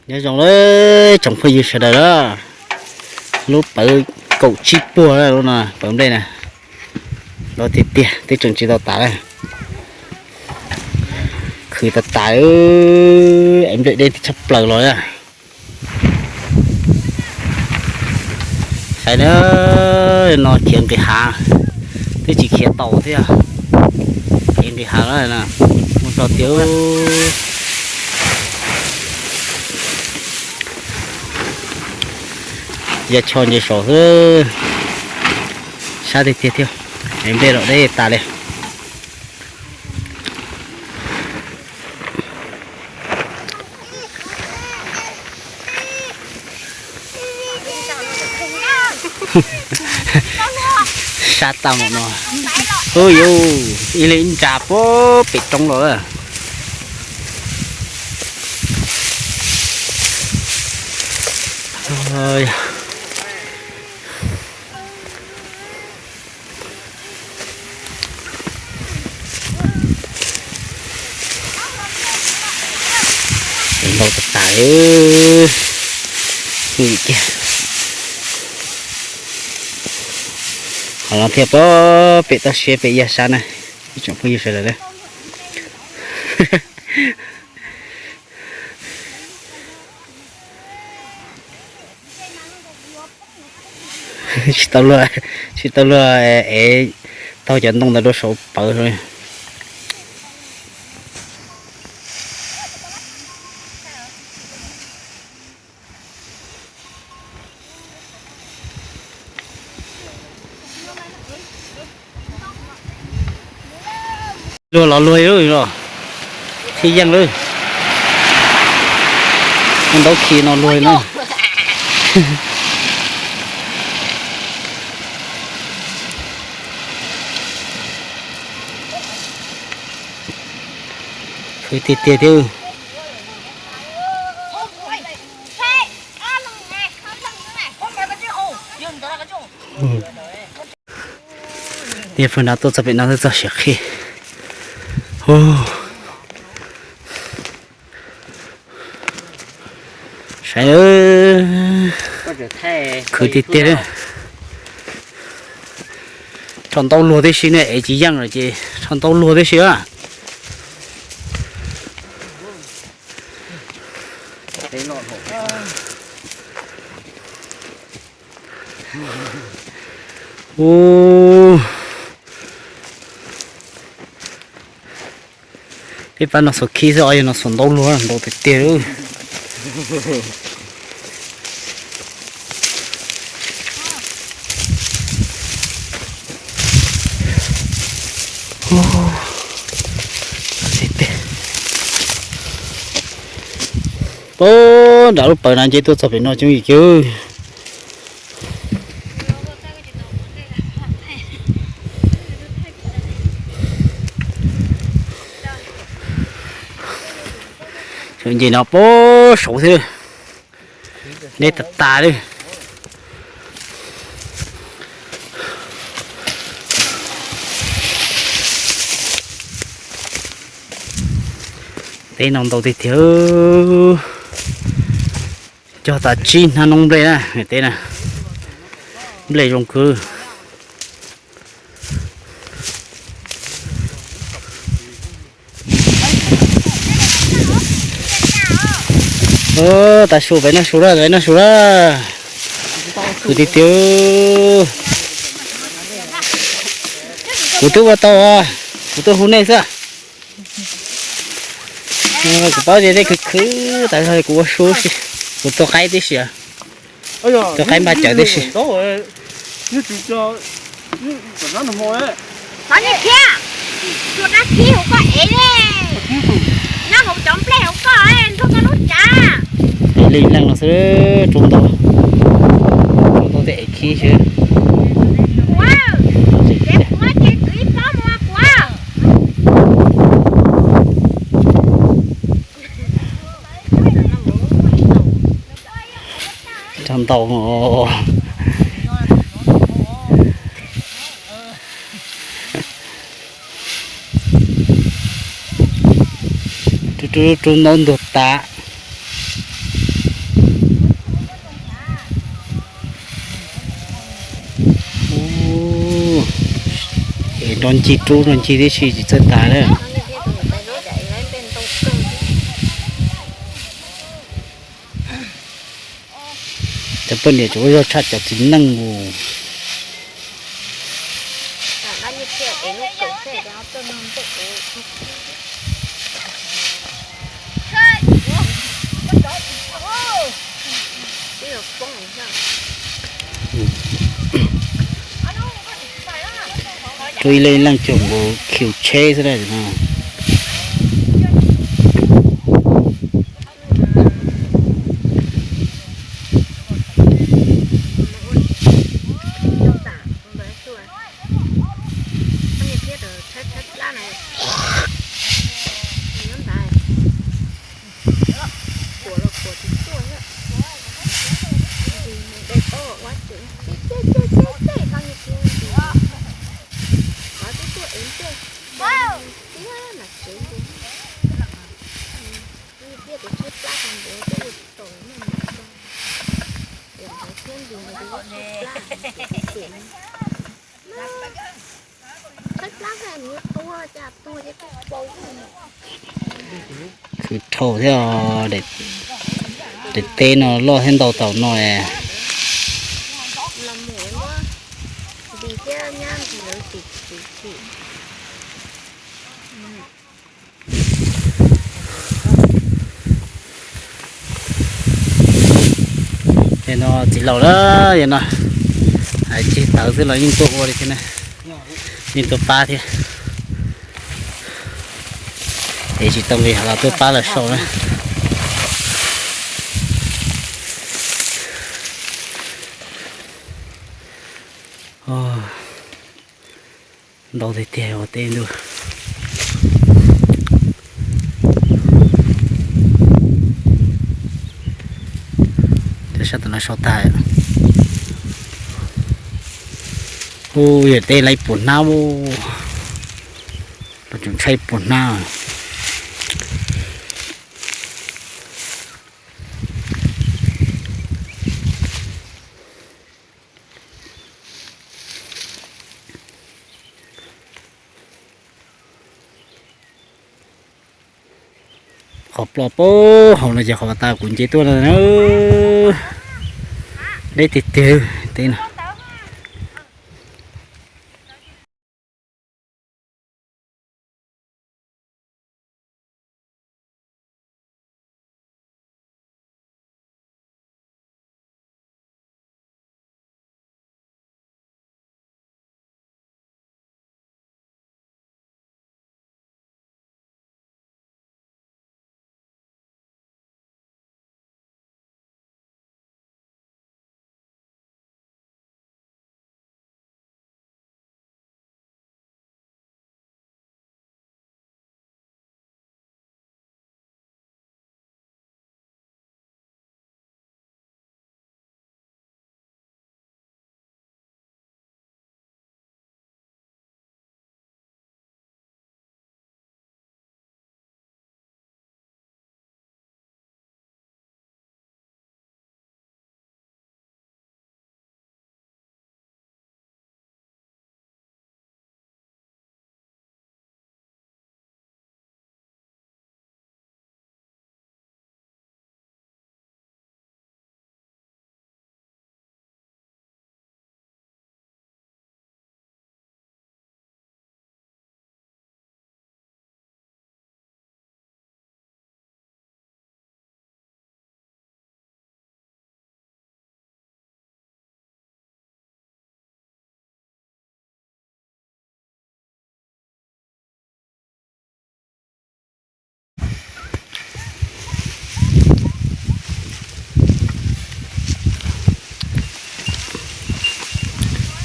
Nyob zoo lawm tsoom phooj ywg sawv daws na, lub pawv kaum tsib puag lub no, pawv nplej na, loj tiag tiag twb tseem tsis tau tas lawm. Khwv tas tas, es nplej deb tshaj plaws los na. Saib na, no khiav nqis hav, twb tsis khiav tau thiab, khiav nqis hav lawm na, mus tso tiag. Ya cho nce saum xwb, sab tiag tiag thiab, es nplej los deb tas li. Sab tag npaum no. Ub yuv, ib leeg ib nra puag pem roob los lawm. Ntau tas tas li. Kiag, qhov no thiaj puag pem toj siab pem yav sab na, ib tsoom phooj ywg sawv daws na. Tsis tau luag, tsis tau luag ev taug cov ntoo ntawd rau saum pawv. Luag los luag lawm, sib yeej lawm. Ntaub khi no luag no. Khwv tiag tiag thiab. Niag pawg no tuaj txog pem no twb txog siav qhi. Saib, khwv tiag tiag. Rho ntaub luag tib si ne, es tsis yeej lawm ces rho ntaub luag tib si a. Ub, peb pab no xuas khib xwb os, yog no xuas ntaub luag ntau tiag tiag. Puag nram lub pawv na nce tuaj txog pem no coob yim kiag. Nce no puag saud thiab, deb tas tas li. Teb no ntau tiag tiag. Cog tas tsib hnab noob nplej na, teb na, nplej zoo kawg. Tas su pem no su lawm, pem no su lawm. Khwv tiag tiag. Kuv twb ua tau, kuv tuaj hu nej xwb. Kuv paub tias nej khwv khwv tas zog kuv ua su si, kuv tua qaib tib si, tua qaib npaj cawv tib si. Nyob hauv cov nplej hauv koj ev li. Nyob hauv cov nplej hauv koj, nrog koj lub tsav. Ev li leej no xwb, rau ntau, rau ntau tej ev khib xwb. Kuv, ces kuv ces kwv ib pob mus kuv. Cog ntau. Rub rub ntau ntug tas. Cov ncig rub no ncig tib si tsis txawj tas lawm. Cov poj niam tsuas ua zog tshaj cov txiv neej mus. Rub ib leeg ib leeg cuag nkaus khiu tsheb xwb na. Khwv dhau thiab, daim teb no loj thiab ntau tau no. Yog no txiv laus lawm, yog no hais ceg tawv xwb los yeej tuaj ua li thiab na, yeej tuaj pab thiab. Es tsis tau nqis los tuaj pab lawm sau na. Ntau tiag tiag ua teb ntuj. Sab tom no sau tag. Ub, yog teb lawv puas hnab, los tseem ntshai puas hnab. Qhov ploj puag hauv no ces qhov uas kuv nce tuaj no na. Deb tiag tiag teb no.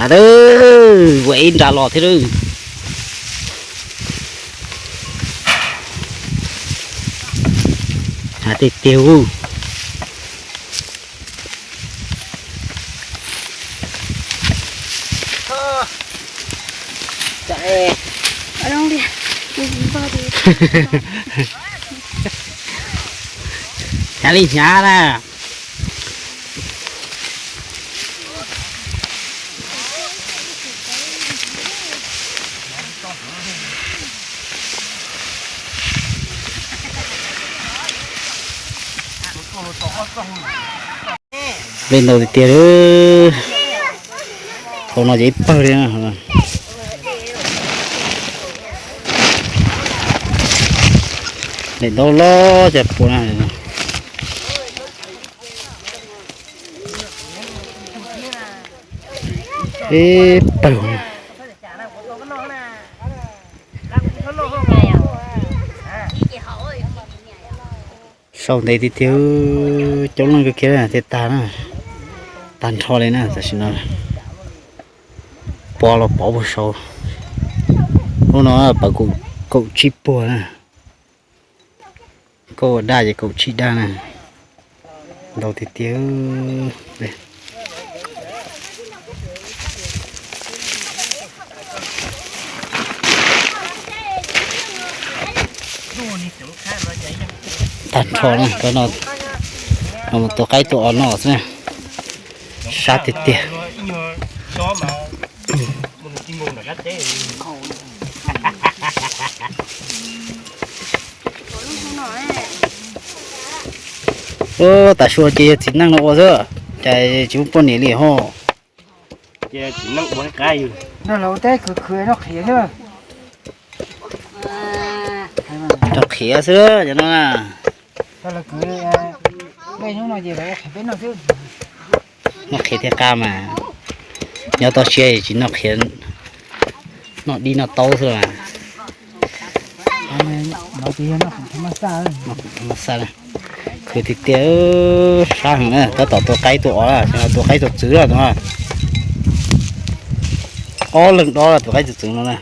Xav tau ua ib nra los thiab lawm. Hais tiag tiag ub. Hnyav li hnyav na. Dej ntau tiag tiag li. Hauv no ces ib pawg li na. Dej ntau loj cas puas na. Ib pawg. Sau ntev tiag tiag, coob leej kawg kiag thiaj tag na. Tag nrho li na tam sim no. Pov los pov puag saud. Lub no pawv kaum tsib puag na. Kauj ua daj ces kaum tsib daj na. Ntau tiag tiag. Tag nrho na, no mus tua qaib tua os noj xwb na. Sab tiag tiag. Ub, tas sua ces yog txiv neej no ua xwb, cas tsis muaj poj niam li ho. Ces txiv neej ua qab yus. Nrog lawv ua teb khwv khwv noj qhiav xwb. Noj qhiav xwb cov no na. Noj qhiav thiaj qab mas. Nyob toj siab tsis noj qhiav, noj dib noj taub xwb mas. Khwv tiag tiag, sab heev na, tab tom tua qaib tua os, tua qaib tua txwv lawm no. Ob leeg dob tua qaib tua txwv no na.